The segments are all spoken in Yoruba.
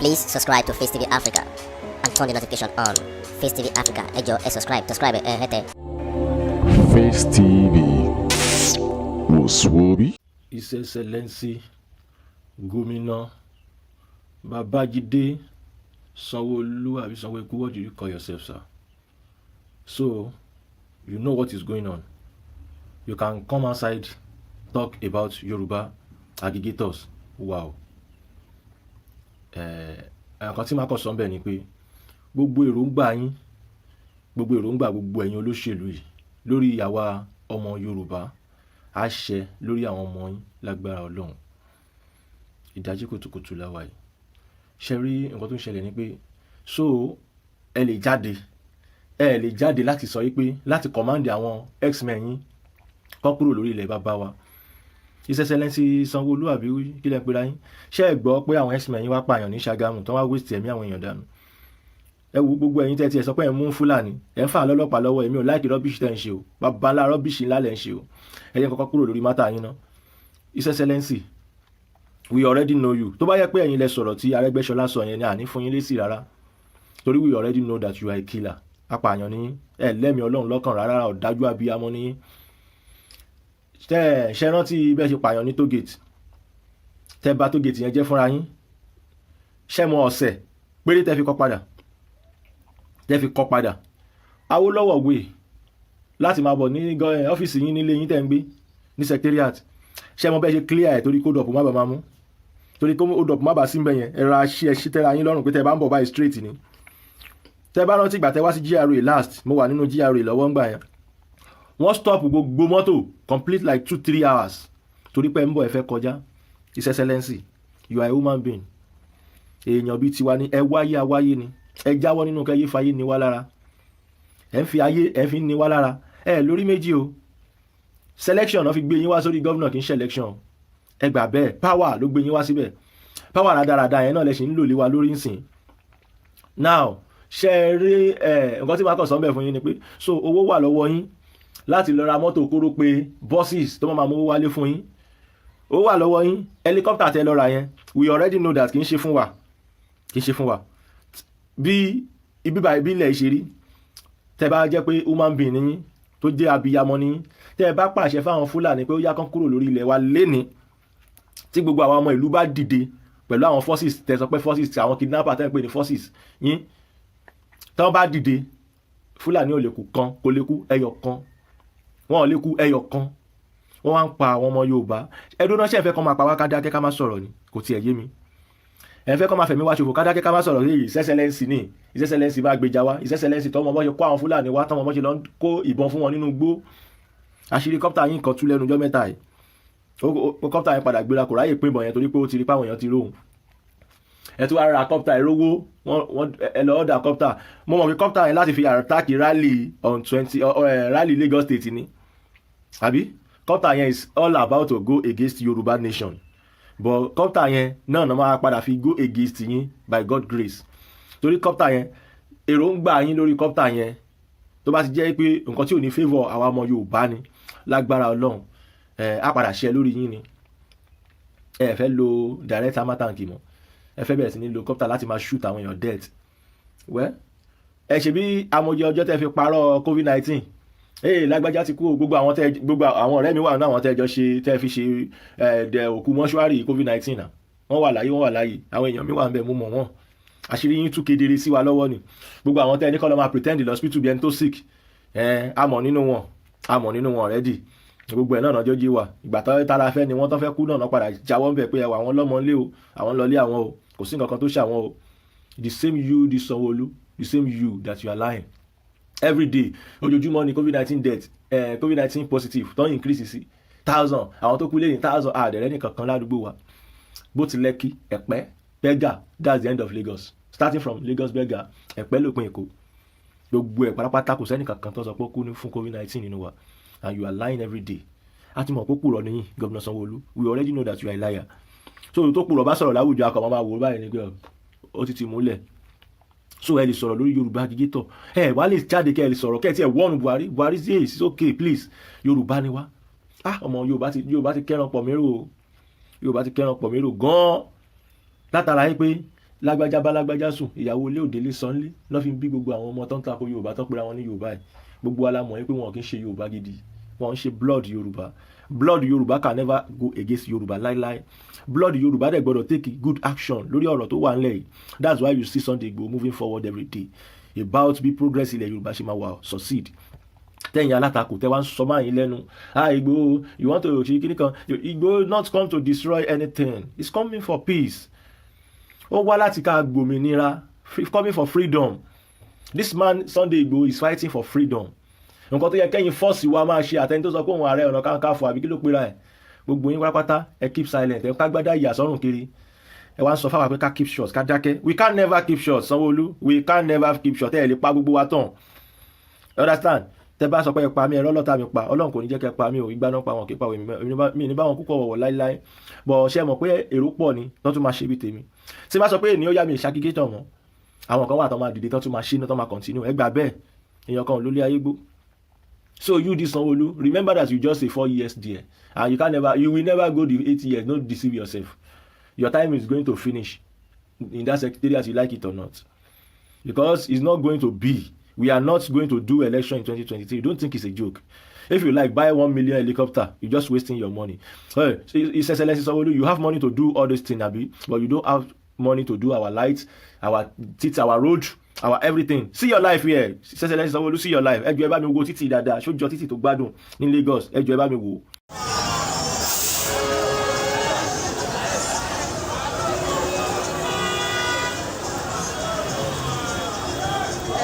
Please subscribe to Face TV Africa and turn the notification on. Face TV Africa, ẹ jọ̀ọ́, ẹ subscribe, subscribe ẹ hẹ́tẹ̀. Face TV wò sùwòbí. His Excellency Gómìnà Babájídé Sanwó-Olú àbí Sanwó-Ikú, what do you call yourself, sir? So, you know what is going on. You can come outside, talk about Yoruba agitators. Wow. Nǹkan tí màá kọ́ sọ ń bẹ̀ ni pé gbogbo èròǹgbà yín, gbogbo èròǹgbà gbogbo ẹ̀yin olóṣèlú yìí lórí àwa ọmọ Yorùbá á ṣẹ lórí àwọn ọmọ yín lágbára Ọlọ́run. Ìdájí kùtùkùtù la wà yìí. Ṣe rí nǹkan tó ń ṣẹlẹ̀ ni pé so ẹ lè jáde láti sọ wípé láti command àwọn herdsmen yín kó kúrò lórí ilẹ̀ bàbá wa. His Excellency Sanwó-Olú àbí kí lẹ ń pera yín, ṣé ẹ gbọ́ pé àwọn herdsmen yín wá pààyàn ní Ṣàgámù tó wá waste ẹ̀mí àwọn èèyàn dànù? Ẹ wo gbogbo ẹ̀yin tẹ́ ti ẹ̀ sọ pé ẹ̀ ń mú Fúlàní, ẹ̀ ń fà lọ́lọ́pàá lọ́wọ́. Èmi ò like rubbish tẹ́ ń ṣe o. Bàbá ńlá rubbish ńlá lẹ̀ ń ṣe o. Ẹ jẹ́ kọ́kọ́ kúrò lórí matter yín ná. His Excellency, we already know you. Tó bá yẹ pé ẹ̀yin lẹ sọ̀rọ̀ tí Arẹ́gbẹ́ṣọlá sọ yẹn ni, àní fún yín lésì rárá, torí we already know that you are a killer. Apààyàn ní ẹ lẹ́mìí Ọlọ́run lọ́kàn rárá, ọ̀dájú abiyamọ ní. Tẹ́ ẹ ṣe rántí bẹ́ẹ̀ ṣe pààyàn ní toll gate, tẹ́ bà toll gate yẹn jẹ́ fúnra yín? Ṣẹ́ mọ ọ̀sẹ̀ péré tẹ́ fi kọ́ padà, tẹ́ fi kọ́ padà Awólọ́wọ̀ way láti máa bọ̀ ní ọ́fíìsì yín nílé yín tẹ́ ń gbé ní secretariat? Ṣé mo bẹ́ẹ̀ ṣe clear ẹ̀ torí hold up má bàa máa mú, torí kó hold up má bàa sí mbẹ̀ yẹn? Ẹ̀rọ aṣí ẹṣí tẹ́ra yín lọ́rùn pé tẹ́ bá ń bọ̀ báyìí, straight ni. Tẹ́ bá rántí ìgbà tẹ́ wá sí GRA last, mo wà nínú GRA lọ́wọ́ ńgbà yẹn, wọ́n stop gbogbo mọ́tò complete like 2-3 hours torí pé ń bọ̀, ẹ fẹ́ kọjá. His Excellency, you are a human being. Èèyàn bíi tiwa ni ẹ. Wáyé awáyé ni ẹ. Jáwọ́ nínú kẹ́yé fayé ni wá lára. Ẹ ń fi ayé, ẹ fi ń ni wá lára. Ẹ lórí méjì o. Selection náà fi gbé yín wá sórí governor, kì í ṣe election. Ẹ gbà bẹ́ẹ̀, power ló gbé yín wá síbẹ̀. Power rádaràda yẹn náà lẹ ṣì ń lò lé wa lórí nsìn. Now, ṣe ẹ rí ẹ, nǹkan tí màá kàn sọ bẹ́ẹ̀ fún yín ni pé so owó wà lọ́wọ́ yín láti lọ ra mọ́tò kóró pé buses tó máa mówó wálé fún yín. Owó wà lọ́wọ́ yín. Helicopter tẹ lọ ra yẹn, we already know that kì í ṣe fún wa, kì í ṣe fún wa. Bí ibi báyìí, bí ilẹ̀ ṣe rí, tẹ bá jẹ́ pé human being ni yín, tó jẹ́ abiyamọ ni yín, tẹ́ ẹ bá pàṣẹ fáwọn Fúlàní pé ó yá, kán kúrò lórí ilẹ̀ wa léni, tí gbogbo àwọn ọmọ ìlú bá dìde pẹ̀lú àwọn forces tẹ́ sọ pé forces, àwọn kidnapper tẹ́ ń pè ní forces yín, tí wọ́n bá dìde, Fúlàní ò lè kú kan, kò lè kú ẹyọ kan, wọn ò lè kú ẹyọ kan. Wọ́n wá ń pa àwọn ọmọ Yorùbá. Ẹdún náà, ṣe fẹ́ kọ́ máa pa wá ká dákẹ́, ká má sọ̀rọ̀ ni? Kò tiẹ̀ yé mi. Ẹ fẹ́ kọ́ máa fẹ̀mí wá ṣòfò, ká dákẹ́, ká má sọ̀rọ̀? His Excellency ní His Excellency máa gbèjà wá. His Excellency tọmọ bọ́ ṣe kó àwọn Fúlàní wá, tọmọ bọ́ ṣe lọ kó ìbọn fún wọn nínú igbó. Àṣírí copter yín kan tú lẹ́nu ọjọ́ mẹ́ta yìí. Copter yẹn padà gbéra, kò ráyè pín ìbọn yẹn torí pé ó ti rí páwọn èèyàn ti róhùn. Ẹ tún wá ra copter, ẹ rówó wọ́n, ẹ lọ order copter. Mo mọ̀ pé copter yẹn láti fi attack rally on 20 rally Lagos State ni, àbí? Copter yẹn is all about to go against Yorùbá nation, but copter yẹn náà náà máa padà fi go against yín by God grace, torí copter yẹn, èròǹgbà yín lórí copter yẹn, tó bá ti jẹ́ pé nǹkan tí ò ní favour àwa ọmọ Yorùbá ni, lágbára Ọlọ́run, ẹ á padà ṣe lórí yín ni. Ẹ fẹ́ lo direct armor tank mọ́, ẹ fẹ́ bẹ̀rẹ̀ sí ní lo copter láti máa shoot àwọn èèyàn dead. Well, ẹ ṣe bí amòye ọjọ́ tẹ́ fi parọ́ COVID-19. Ee, lágbájá ti kú o. Gbogbo àwọn ọ̀rẹ́ mi wà nínú àwọn tẹ́ jọ ṣe, tẹ́ fi ṣe ẹ dẹ òkú mọ́ṣúárì COVID-19 náà. Wọ́n wà láyé, wọ́n wà láyé. Àwọn èèyàn mi wà ń bẹ̀, mú mọ̀ wọ́n. Àṣírí yín tú kedere sí wa lọ́wọ́ ni. Gbogbo àwọn tẹ́ ẹ ní kọ́ lọ́ máa pretend lọ hospital bí ẹni tó sick, ẹ a mọ̀ nínú wọn, a mọ̀ nínú wọn already. Gbogbo ẹ̀ náà náà jí wa. Ìgbà tó tara fẹ́ ni wọ́n tó fẹ́ kú náà náà padà jáwọ́ ń bẹ̀ pé ẹwà àwọn lọ́mọ ńlé o, àwọn ń lọlé àwọn o, kò sí nǹkan kan tó ṣe àwọn o. The same you, this Sanwó-Olú, the same you that you are lying every day. Ojoojúmọ́ ni COVID-19 death, COVID-19 positive tó ń increase sí thousand, àwọn tó kú lẹ́yìn thousand. Àdẹ̀rẹ́ nìkan kan ládùúgbò wa, bó ti Lẹ́kì, Ẹ̀pẹ́, Berger, that's the end of Lagos. Starting from Lagos, Berger, Ẹ̀pẹ́, lópin Èkó, gbogbo ẹ̀ pátápátá, kò sẹ́nì kankan tó sọ pé ó kú fún COVID-19 nínú wa, and you are lying every day. A ti mọ̀ pé pùrọ̀ nìyí. Governor Sanwó-Olú, we already know that you are a liar. So tó pùrọ̀ bá sọ̀rọ̀ láwùjọ, akọ̀ máa wò báyìí ní pé ó ti múlẹ̀. So ẹ lè sọ̀rọ̀ lórí Yorùbá agitator, ẹ wá lè jáde kẹ́ ẹ lè sọ̀rọ̀, kẹ́ ẹ tiẹ̀ warn Buhari. Buhari say it's okay, please, Yorùbá ni wá. Ah, ọmọ Yorùbá ti kẹ́ran pọ̀ mérò o. Yorùbá ti kẹ́ran pọ̀ mérò gan-an látara yín pé Lágbájá bá lágbájá sùn, ìyàwó ilé òdélé sanlé lọ́ fi ń bí gbogbo àwọn ọmọ tó ń tako Yorùbá, tó ń pera wọn ní Yorùbá ẹ̀. Gbogbo wa la mọ̀ pé wọn kì í ṣe Yorùbá gidi, wọn ń ṣe blood Yorùbá. Blood Yorùbá can never go against Yorùbá láíláí. Blood Yorùbá dẹ̀ gbọ́dọ̀ take good action lórí ọ̀rọ̀ tó wà ńlẹ̀ yìí. That's why you see Sunday Igboho moving forward every day about bí progress ilẹ̀ Yorùbá ṣe máa wà succeed. Tẹ̀yìn alátakò tẹ́ wá ń sọ máa yín lẹ́nu, "Ah, Igboho, you want to ṣe kíní kan." Igboho not come to destroy anything. He's coming for peace. Ó wá láti ká gbòmìnira, coming for freedom. This man Sunday Igboho is fighting for freedom. Nǹkan tó yẹ kẹ́yìn force wa máa ṣe, àtẹni tó sọ pé òun Ààrẹ Ọ̀nà Kakanfò àbí kí ló pera ẹ̀, gbogbo yín pátápátá, ẹ keep silent. Ẹ ká gbádá ìyà sọ́rùn kiri, ẹ wá ń sọ fáwọn pé ká keep short, ká dákẹ́. We can never keep short, Sanwó-Olú. We can never keep short. Ẹ lè pa gbogbo wa tán, you understand? Tẹ bá sọ pé ẹ pa mí, ẹ rọ́lọ́ta mi pa. Ọlọ́run kò ní jẹ́ kẹ́ pa mí o. Ìgbà náà pa wọn kì í pa mi ní báwọn kúkọ̀ wọ̀wọ̀ láíláí bọ̀. Ṣe mọ̀ pé èrò pọ̀ ni tó tún máa ṣe bí tèmi? Tí bá sọ pé ènìyàn yá mi ìṣàkíkẹ́tọ̀ mọ́, àwọn kan wà tó máa dìde, tó tún máa ṣe, tó máa continue. Ẹ gbà bẹ́ẹ̀, èèyàn kan ò lólé ayé gbó. So you, this Sanwó-Olú, remember that you just say 4 years there and you can never, you will never go the 8 years. No deceive yourself. Your time is going to finish in that secretariat, you like it or not, because it's not going to be, we are not going to do election in 2023. Don't think it's a joke. If you like, buy 1 million helicopter. You just wasting your money. Hey, His Excellency Sanwó-Olú, you have money to do all these things, abi? But you don't have money to do our lights, our teeth, our road, our everything. See your life here, His Excellency Sanwó-Olú. See your life. Ẹ jọ̀ọ́, ẹ bá mi wo títì dáadáa. Ṣó jọ títì tó gbádùn ní Lagos? Ẹ jọ̀ọ́, ẹ bá mi wò.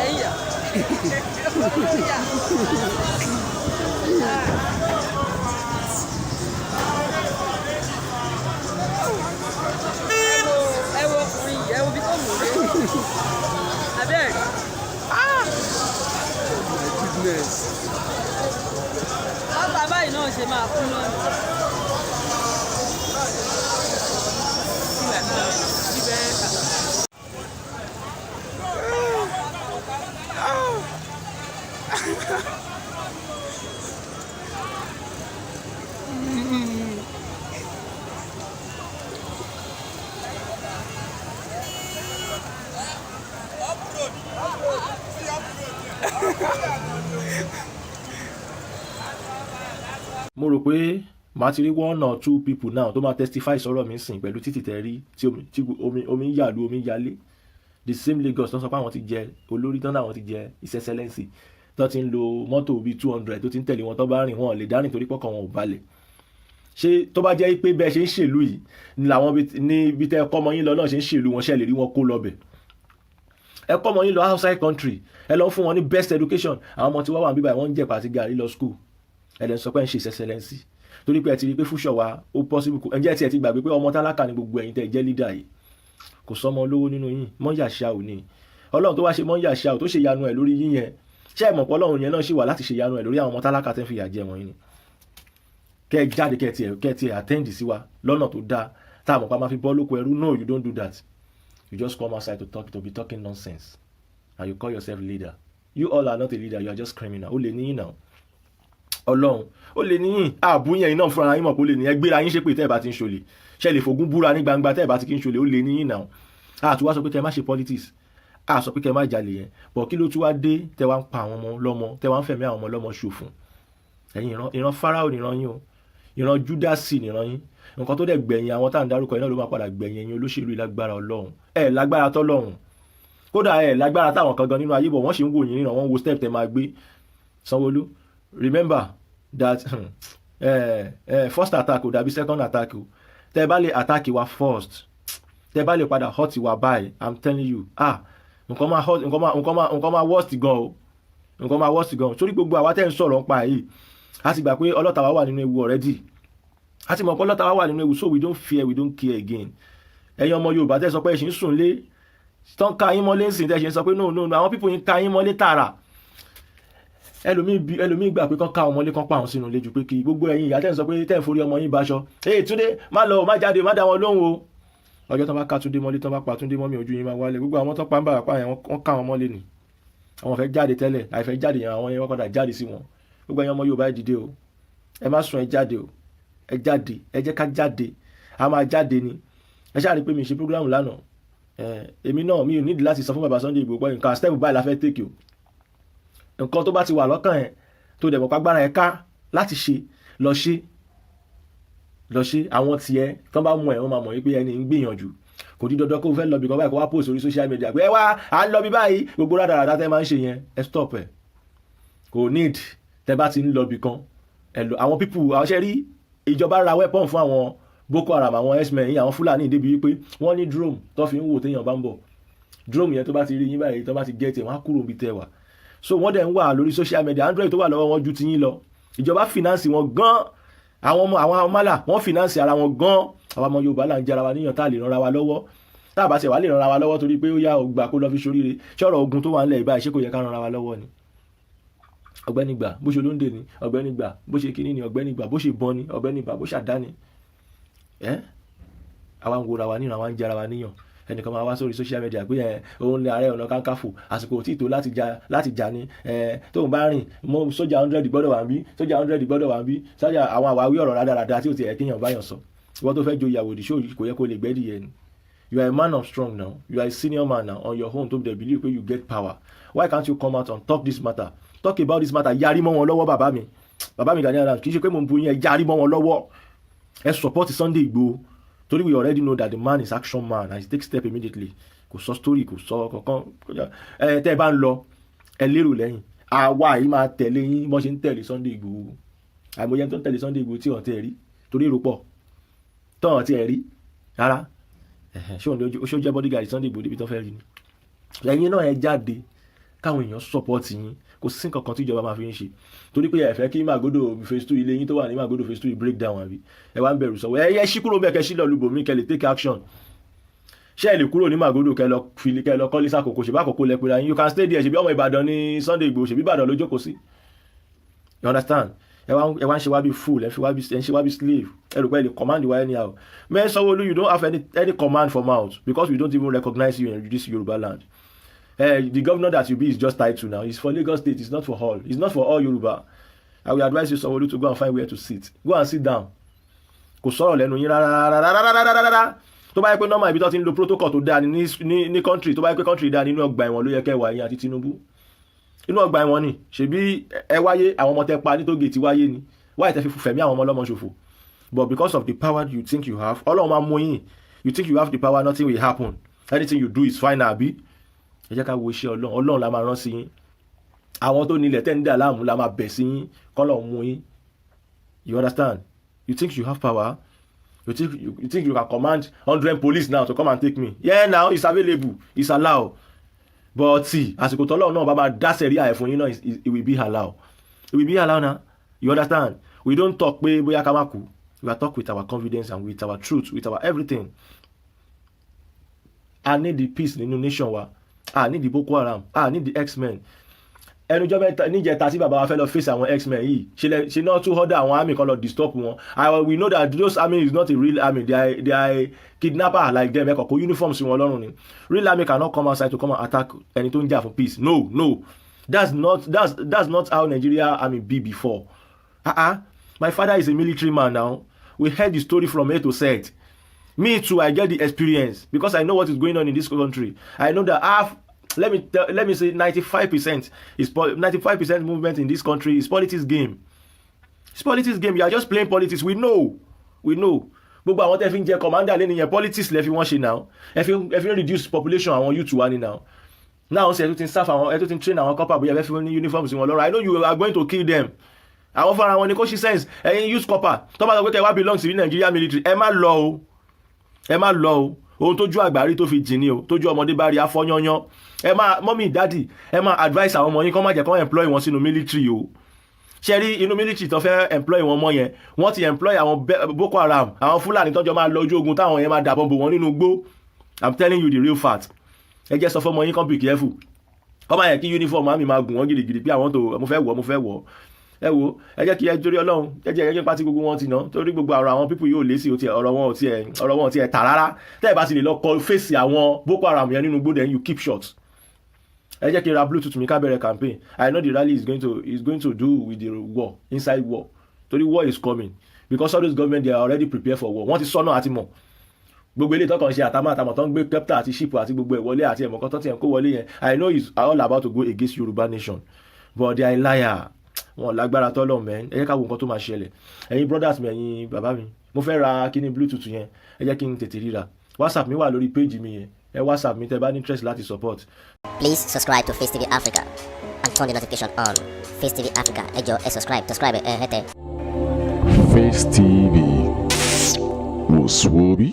Ẹ̀yà. Ẹ̀yà. Ẹ wo ọkùnrin yìí, ẹ wo bí tó mú un dé. Abẹ́rẹ́. Goodness. Bàbá báyìí náà ṣe máa kú náà. Mo rò pé màá ti rí one or two people now tó máa testify sọ̀rọ̀ mi sìn pẹ̀lú títì tẹ̀ rí tí omi ń yàlú, omi ń yalé. The same Lagos tó ń sọ pé àwọn ti jẹ olórí tán náà, àwọn ti jẹ His Excellency, tó ti ń lo mọ́tò bíi 200 tó ti ń tẹ̀lé wọn, tó bá rìn, wọn ò lè dárìn torí pọ́kàn wọn ò balẹ̀. Ṣé tó bá jẹ́ pé bẹ́ẹ̀ ṣe ń ṣèlú yìí ni làwọn ní ibi tẹ́ ẹ kọ́ ọmọ yín lọ náà ṣe ń ṣèlú wọn, ṣe lè rí wọn kó lọ bẹ̀? Ẹ kọ́ ọmọ yín lọ outside country, ẹ lọ fún wọn ní best education. Àwọn ọmọ tí wọ́n wà níbí, wọ́n ń jẹ̀pà àti gàrí lọ school. Ẹ lè sọ pé ń ṣe His Excellency torí pé ẹ ti rí i pé future wa ó possible. Kò ẹ jẹ́ tí ẹ ti gbàgbé pé ọmọ tálákà ni gbogbo ẹ̀yin tẹ́ ẹ jẹ́ leader yìí. Kò sọmọ olówó nínú yín. Mọ́yà ṣá ò ní Ọlọ́run tó wá ṣe mọ́yà ṣá ò tó ṣe ìyanu ẹ̀ lórí yín yẹn. Ṣé ẹ mọ̀ pé Ọlọ́run yẹn náà ṣì wà láti ṣe ìyanu ẹ̀ lórí àwọn ọmọ tálákà tẹ́ ń fìyà jẹ wọ̀nyí ni? Kẹ́ ẹ jáde, kẹ́ ẹ tiẹ̀ attend sí wa lọ́nà tó dáa tá a mọ̀ pa máa fi bọ́ lóko ẹrú. No, you don't do that. You just come outside to talk, to be talking nonsense, and you call yourself leader. You all are not a leader. You are just criminal. Ó lè níyìn náà. Ọlọ́run, ó lè níyìn ààbò yẹn iná fúnra yín mọ̀ pé ó lè ní. Ẹ gbéra yín ṣépè tẹ́ ẹ bá ti ń ṣolè. Ṣe lè fògún búra ní gbangba tẹ́ ẹ bá ti kí ń ṣolè? Ó lè níyìn náà. Àti wá sọ pé kẹ́ ẹ má ṣe politics, a sọ pé kẹ́ ẹ má jalè yẹn bọ̀. Kí ló tún wá dé tẹ́ wá ń pa àwọn ọmọ lọ́mọ, tẹ́ wá ń fẹ̀mí àwọn ọmọ lọ́mọ ṣòfò? Ẹ̀yin ìran Fáráò nìran yín o, ìran Júdásì nìran yín. Nǹkan tó dẹ̀ gbẹ̀yìn àwọn tá à ń dárúkọ yìí náà ló máa padà gbẹ̀yìn ẹ̀yin olóṣèlú. Lágbára Ọlọ́run, ẹ̀ lágbára tọ́lọ́run, kódà ẹ̀ lágbára táwọn kan gan nínú ayé bọ̀. Wọ́n sì ń wò yín níran, wọ́n ń wo step tẹ́ máa gbé. Sanwó-Olú, remember that first attack ò dàbí second attack o. Tẹ́ bá lè attack wa first, tẹ́ bá lè padà hurt wa báyìí, I'm telling you, ah, nǹkan máa hot, nǹkan máa worst gan o, nǹkan máa worst gan o. Sórí gbogbo àwa tẹ́ ń sọ̀rọ̀ ń pa yìí, a ti gbà pé ọlọ́ta wa wà nínú ewu already. A ti mọ̀ pé ọlọ́ta wa wà nínú ewu, so we don't fear, we don't care again. Ẹ̀yin ọmọ Yorùbá tẹ́ sọ pé ẹ ṣì ń sùn lé, tán ká yín mọ́lé ńsìn, tẹ́ ṣe ń sọ pé no, no, no, àwọn people yín ká yín mọ́lé tààrà. Ẹlòmíì gbà pé kán ká ọmọlé, kán pa àwọn sínú ilé ju pé kí gbogbo ẹ̀yin ìyá tẹ́ ń sọ pé tẹ́ ń forí ọmọ yín baṣọ. Ee, Túndé, má lọ, má jáde, má dá wọn lóhùn o. Ọjọ́ tán bá ká Túndé mọ́lé, tán bá pa Túndé mọ́mí, ojú yín máa wálé. Gbogbo àwọn tán pa ń bàrà pa yẹn, wọ́n ká wọn mọ́lé ni. Àwọn fẹ́ jáde tẹ́lẹ̀, àìfẹ́ jáde yẹn, àwọn yẹn wọ́n padà jáde sí wọn. Gbogbo ẹ̀yin ọmọ Yorùbá, ẹ dìde o. Ẹ má sùn, ẹ jáde o, ẹ jáde, ẹ jẹ́ ká jáde. A máa jáde ni. Ẹ ṣáà rí i pé mi ṣe program lánàá. Èmi náà, mi ò nídìí láti sọ fún bàbá Sunday Igboho pé nǹkan step báyìí la fẹ́ take o. Nǹkan tó bá ti wà lọ́kàn ẹ̀, tó dẹ̀ mọ̀ pàgbára ẹ̀ ká láti ṣe, lọ ṣe, lọ ṣe. Àwọn tiẹ̀ tán bá mú ẹ̀, wọ́n máa mọ̀ wípé ẹni ń gbìyànjú. Kò di dandan kó o fẹ́ lọ bí kan báyìí, kó wá post orí social media pé ẹ wá, à ń lọ bí báyìí. Gbogbo rádaràdá tẹ́ máa ń ṣe yẹn, ẹ stop ẹ̀. Kò need. Tẹ́ bá ti ń lọ bí kan, ẹ lọ. Àwọn people, àwọn ṣe rí, ìjọba ra weapon fún àwọn Boko Haram, àwọn herdsmen yìí, àwọn Fúlàní, débi wípé wọ́n ní drone tó fi ń wò téèyàn bá ń bọ̀. Drone yẹn, tó bá ti rí yín báyìí, tó bá ti get ẹ̀, wọ́n á kúrò níbi tẹ́ wà. So wọ́n dẹ̀ ń wà lórí social media. Android tó wà lọ́wọ́ wọn ju ti yín lọ. Ìjọba finance wọn gan. Àwọn ọmọ àwọn mọ́là, wọ́n finance ara wọn gan. Àwọn ọmọ Yorùbá là ń jẹra wa níyàn, tá a lè ràn ra wa lọ́wọ́. Tá a bá ṣe wà lè ràn ra wa lọ́wọ́, torí pé ó yá ògbà kó lọ fi ṣoríire. Ṣọ́rọ̀ ogun tó wà ńlẹ̀ ìbáyìí, ṣé kò yẹ ká ràn ra wa lọ́wọ́ ni? Ọ̀gbẹ́ni gbà, bó ṣe olóńdè ni, ọ̀gbẹ́ni gbà, bó ṣe kíní ni, ọ̀gbẹ́ni gbà, bó ṣe bọ́n ni, ọ̀gbẹ́ni gbà, bó ṣàdá ni. Ẹ́ àwa ń wora wa níran, àwa ń jẹra wa níyàn. Ẹnìkan máa wá sórí social media pé ẹ òun ní Ààrẹ Ọ̀nà Kakanfò, àsìkò tí tó láti jà ní ẹ. Tóun bá rìn mọ, sójà 100 gbọ́dọ̀ wà ń bí, sójà 100 gbọ́dọ̀ wà ń bí, sójà. Àwọn àwáwí ọ̀rọ̀ rádaràda tí ò ti ẹ̀ kéèyàn báyàn sọ. Ìwọ́n tó fẹ́ joyè àwòdì, ṣó kò yẹ kó lè gbẹ́dì yẹn ni? You are a man of strong now. You are a senior man now on your own tó dey believe pé you get power. Why can't you come out and talk this matter, talk about this matter? Yarí mọ́ wọn lọ́wọ́. Bàbá mi, bàbá mi Gani Adams, kì í ṣe pé mo ń bu yín. Ẹ yarí mọ́ wọn lọ́wọ́. Ẹ support Sunday Igboho, torí we already know that the man is action man and he take step immediately. Kò sọ story, kò sọ kankan. Ẹ tẹ́ ẹ bá ń lọ, ẹ lérò lẹ́yìn. Àwa yìí máa tẹ̀lé yín bọ́n ṣe ń tẹ̀lé Sunday Igboho. Àìmọye tó ń tẹ̀lé Sunday Igboho tí wọ́n ti rí, torí èrò pọ̀ tọ́wọ́n ti rí rárá. Ṣé òun ló jẹ́ bodyguard Sunday Igboho débi tó fẹ́ rí ni? Ẹ̀yin náà, ẹ jáde káwọn èèyàn support yín. Kò sí nǹkan kan tí ìjọba máa fi ń ṣe, torí pé ẹ fẹ́ kí Magodo Phase 2, ilé yín tó wà ní Magodo Phase 2, break down, àbí ẹ wá ń bẹ̀rù sọ̀wọ́? Ẹ yẹ ṣí kúrò bẹ́ẹ̀, kẹ́ sí lọ lùbòmí, kẹ́ lè take action. Ṣé ẹ lè kúrò ní Magodo, kẹ́ lọ fi kẹ́ lọ kọ́lé sàkókò? Ṣèbí àkókò lẹ pera yín. You can stay there. Ṣèbí ọmọ Ìbàdàn ní Sunday Igboho? Ṣèbí Ìbàdàn ló jókòó sí? You understand? Ẹ wá ń ṣe wá bí fool, ẹ fi wá bí, ẹ ń ṣe wá bí slave. Ẹ rò pé ẹ lè command wa anyhow. Man, Sanwó-Olú, you don't have any command for mouth, because we don't even recognize you in this Yoruba land. The governor that you be is just title now. It's for Lagos State. It's not for all. It's not for all Yoruba. I will advise you, Sanwó-Olú, to go and find where to sit. Go and sit down. Kò sọ̀rọ̀ lẹ́nu yín rárá rárá. Tó bá yẹ pé normal, ibi tó ti ń lo protocol tó dáa ní country, tó bá yẹ pé country dáa, nínú ọgbà ẹ̀wọ̀n ló yẹ kẹ́ wà, yín àti Tinubu. Inú ọgbà ẹ̀wọ̀n ni. Ṣebí ẹ wáyé, àwọn ọmọ tẹ pa ní toll gate wáyé ni. Wáyé tẹ fi fẹ̀mí àwọn ọmọ ọlọ́mọ ṣòfò? But because of the power you think you have, Ọlọ́run máa mú yín. You think you have the power, nothing will happen, anything you do is fine, àbí? Ẹ jẹ́ ká wo iṣẹ́ Ọlọ́run. Ọlọ́run la máa rán sí yín. Àwọn tó nílẹ̀ tẹ́ ń dà láàmú la máa bẹ̀ sí yín, kọ́lọ̀ mú yín. You understand? You think you have power. You think you can command 100 police now to come and take me. Yeah, now it's available, it's allowed. But see, àsìkò tọ́lọ́run náà bá máa dá sẹ̀ríà ẹ̀ fún yín náà, it will be allowed, it will be allowed now. You understand? We don't talk pé bóyá ká má kú. We are talk with our confidence and with our truth, with our everything. I need the peace nínú nation wa. I need the Boko Haram, I need the herdsmen. Ẹnujọ́ mẹ́ta níjẹta tí bàbá wa fẹ́ lọ face àwọn herdsmen yìí, ṣe náà tún order àwọn army kan lọ disturb wọn. We know that those army is not a real army. They are kidnapper like them. Ẹ̀kọ́ kó uniform sí wọn lọ́rùn ni. Real army cannot come outside to come and attack ẹni tó ń jà fún peace. No, no, that's not how Nigeria army be before. Ah uh -uh. My father is a military man now. We heard the story from A to Z. Me too, I get the experience because I know what is going on in this country. I know that half, let me say 95% is 95% movement in this country is politics game. It's politics game. You are just playing politics. We know, we know. Gbogbo àwọn tẹ́ fi ń jẹ commander lẹ́nu yẹn, politics lẹ fi wọ́n ṣe now. Ẹ fi ń reduce population àwọn youth wa ni now. Now ṣe ẹ tún ti ń serve àwọn, ẹ tún ti ń train àwọn corper, bóyá ẹ fẹ́ fi ní uniform sí wọn lọ́rọ̀. I know you are going to kill them. Àwọn fúnra wọn ni kó ṣí sense. Ẹ̀yin youth corper tó bá sọ pé kẹ́ wá belong sí Nigeria military, ẹ má lọ o, ẹ má lọ o. Ohun tójú àgbárí tó fi jìn ní o, tójú ọmọdé bá rí afọ́yányán. Ẹ máa, mummy, daddy, ẹ máa advice àwọn ọmọ yín kọ́ má jẹ́ kó employ wọn sínú military o. Ṣe rí inú military tó fẹ́ employ wọn mọ́ yẹn, wọ́n ti employ àwọn Boko Haram, àwọn Fúlàní tọ́jọ́ máa lọ ojú ogun, táwọn yẹn máa dàbọ̀ bò wọ́n nínú igbó. I'm telling you the real fact. Ẹ jẹ́ sọ fọ́mọ yín kàn be careful, kọ́ máa yẹ kí uniform army máa gùn wọ́n gidigidi pé àwọn tó mo fẹ́ wọ̀, mo fẹ́ wọ̀. Ẹ wo, ẹ jẹ́ kí ẹ torí Ọlọ́run, ẹ jẹ́ kí pátí gbogbo wọn ti ná, torí gbogbo ọ̀rọ̀ àwọn people yóò lé sí ọ̀rọ̀ wọn ò tiẹ̀, ọ̀rọ̀ wọn ò tiẹ̀ tà rárá. Tẹ́ ẹ bá ti lè lọ kọ fèsì àwọn Boko Haram yẹn nínú igbó, then you keep short. Ẹ jẹ́ kí n ra Bluetooth mi, ká bẹ̀rẹ̀ campaign. I know the rally is going to do with the war inside war, torí war is coming, because all those government, they are already prepared for war. Wọ́n ti sọ́nà àti mọ̀. Gbogbo ilé ìtọ́kàn ṣe àtàmọ́ àtàmọ́ tó ń gbé kẹ́pítà àti ship àti gbogbo ẹ̀ wọlé àti ẹ̀mọ̀kan tó ti ẹ̀ ń kó wọlé yẹn, I know it's all about to go against Yorùbá nation, but they are a liar. Wọn lágbára tọ́lọ̀ mẹ́. Ẹ jẹ́ ká wo nǹkan tó máa ṣẹlẹ̀. Ẹ̀yin brothers mi, ẹ̀yin bàbá mi, mo fẹ́ ra kíní Bluetooth yẹn. Ẹ jẹ́ kí n tètè ríra. WhatsApp mi wà lórí page mi yẹn. Ẹ WhatsApp mi tẹ́ bá ní interest láti support. Please subscribe to Face TV Africa and turn the notification on. Face TV Africa, ẹ jọ̀ọ́, ẹ subscribe, subscribe ẹ hẹ́tẹ̀. Face TV was Swoby.